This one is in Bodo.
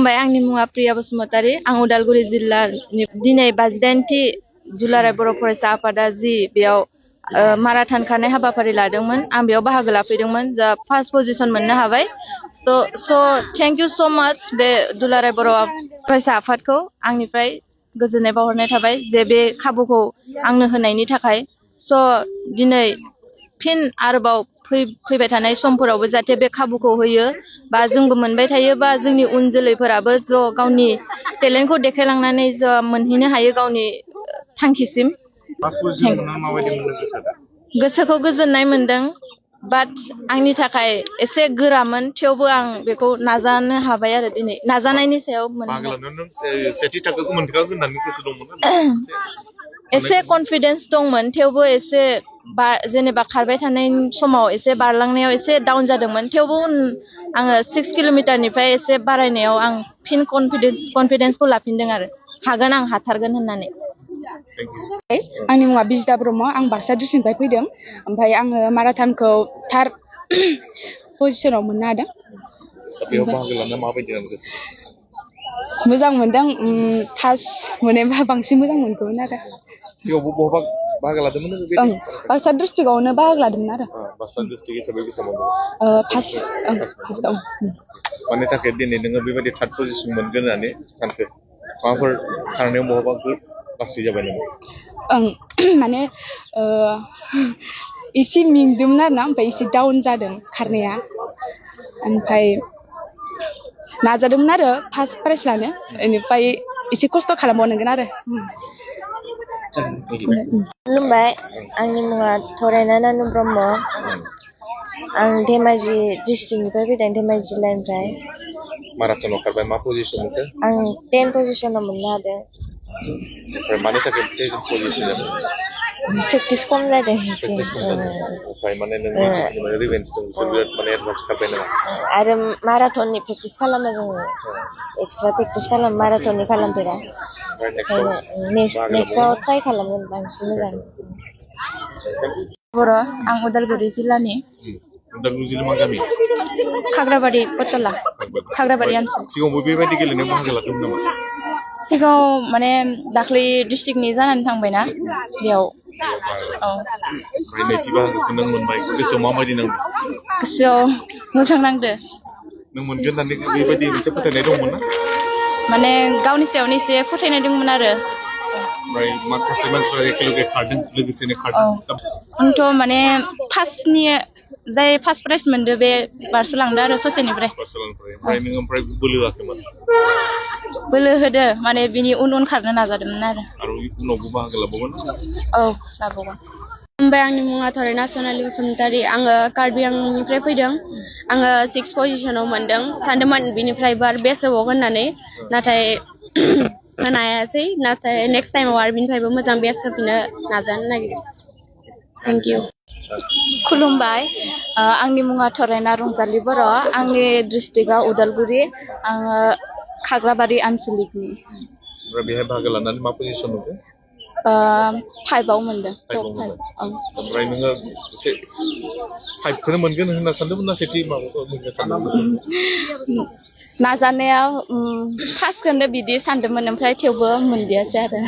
खुलुमबाय आंनि मुङा प्रिया बसुमतारी आं उदालगुरि जिल्लानि दिनै 58थि दुलाराय बर' फरायसा आफादा जि बेयाव माराथन खारनाय हाबाफारि लादोंमोन आं बेयाव बाहागो लाफैदोंमोन जा फार्स्ट पजिशन मोननो हाबाय थैंक यू सो माच बे दुलाराय बर' फरायसा आफादखौ आंनिफ्राय गोजोननाय बावहरनाय थाबाय जे बे खाबुखौ आंनो होनायनि थाखाय दिनै फिन आरोबाव फैबाय थानाय समफोरावबो जाहाथे बे खाबुखौ होयो बा जोंबो मोनबाय थायो बा जोंनि उन जोलैफोराबो गावनि टेलेन्टखौ देखायलांनानै मोनहैनो हायो गावनि थांखिसिम गोसोखौ गोजोननाय मोनदों बाट आंनि थाखाय एसे गोरामोन थेवबो आं बेखौ नाजानो हाबाय आरो दिनै नाजानायनि सायाव एसे कन्फिडेन्स दंमोन थेवबो एसे जेनेबा खारबाय थानाय समाव एसे बारलांनायाव एसे डाउन जादोंमोन थेवबो आङो 6 किल'मिटारनिफ्राय एसे बारायनायाव आं फिन कन्फिडेन्सखौ लाफिनदों आरो हागोन आं हाथारगोन होननानै आंनि मुङा बिजिता ब्रह्म आं बाक्सा डिस्ट्रिक्टनिफ्राय फैदों ओमफ्राय आङो माराथनखौ 3rd पजिशनाव मोननो हादों मोजां मोनदों फार्स्ट मोनोबा बांसिन मोजां मोनगौमोन आरो बाक्सा डिस्ट्रिक्टआवनो बाहागो लादोंमोन आरो बाक्सा डिस्ट्रिक्ट हिसाबै बेसेबां फार्स्टआव मानि थाखाय दिनै नोङो बेबायदि 3rd पजिशन मोनगोन होननानै सानखो माबाफोर खारनायाव बहाबा लासै जाबाय नामा माने एसे मेंदोंमोन आरोना ओमफ्राय एसे डाउन जादों खारनाया ओमफ्राय नाजादोंमोन आरो फार्स्ट प्राइज लानो बेनिफ्राय एसे खस्थ' खालामबावनांगोन आरो खुलुमबाय आंनि मुङा थरायना नानु ब्रह्म आं धेमाजि डिस्ट्रिक्टनिफ्राय फैदों धेमाजि जिल्लानिफ्राय माराथनाव खारबाय मा पजिशन मोनखो आं 10 पजिशनाव मोननो हादों ओमफ्राय मानि थाखाय 10 पजिशन जादों प्रेक्टिस खम जादों एसे ओमफ्राय माने नोंनि रिभेन्स दं बिराद माने एडभान्स खारबाय नामा आरो माराथननि प्रेक्टिस खालामो जोङो एक्सट्रा प्रेक्टिस खालामो माराथननि खालामफेरा नेक्स्टआव ट्राइ खालामगोन बांसिन मोजां बर' आं उदालगुरि जिल्लानि उदालगुरि जिल्ला मा गामि खाग्राबारि पटला खाग्राबारि ओनसोल सिगाङावबो बेबायदि गेलेनायाव बाहागो लादोंमोन नामा सिगाङाव माने दाख्लै डिस्ट्रिक्टनि जानानै थांबायना बेयाव नैथि बाहागोखौ नों मोनबाय गोसोआव माबायदि नांदों गोसोआव मोजां नांदो नों मोनगोन होननानै बेबायदि मोनसे फोथायनाय दंमोन ना माने गावनि सायावनो एसे फोथायनाय दंमोन आरो ओमफ्राय माखासे मानसिफोरा एखेलगे खारदों लोगोसेनो खारदों माने जाय फार्स्ट प्राइज मोनदो बे बारस'लांदो आरो ससेनिफ्राय ओमफ्राय बोलो होआखैमोन बोलो होदो माने बिनि उन खारनो नाजादोंमोन आरो उनावबो बाहागो लाबावगोन लाबावगोन खुलुमबाय आंनि मुङा थरायना सनालि बसुमतारी आङो कार्बि आंलंनिफ्राय फैदों आङो 6 पजिशनाव मोनदों सानदोंमोन बिनिफ्रायबो आरो बेस्ट होबावगोन होननानै नाथाय होनो हायासै नाथाय नेक्स्ट टाइमाव आरो बिनिफ्रायबो मोजां बेस्ट होफिननो नाजानो नागिरदों थेंक इउ खुलुमबाय आंनि मुङा थरायना रंजालि बर' आंनि डिस्ट्रिक्टआ उदालगुरि आङो खाग्राबारि आनसलिकनि ओमफ्राय बेहाय बाहागो लानानै मा पजिशन मोनदों 5आव मोनदों ओमफ्राय नोङो 5खौनो मोनगोन होनना सानदोंमोन ना सेथि माबाखौ मोनगोन सानदोंमोन नाजानायाव फार्स्टखौनो बिदि सानदोंमोन ओमफ्राय थेवबो मोनदियासै आरो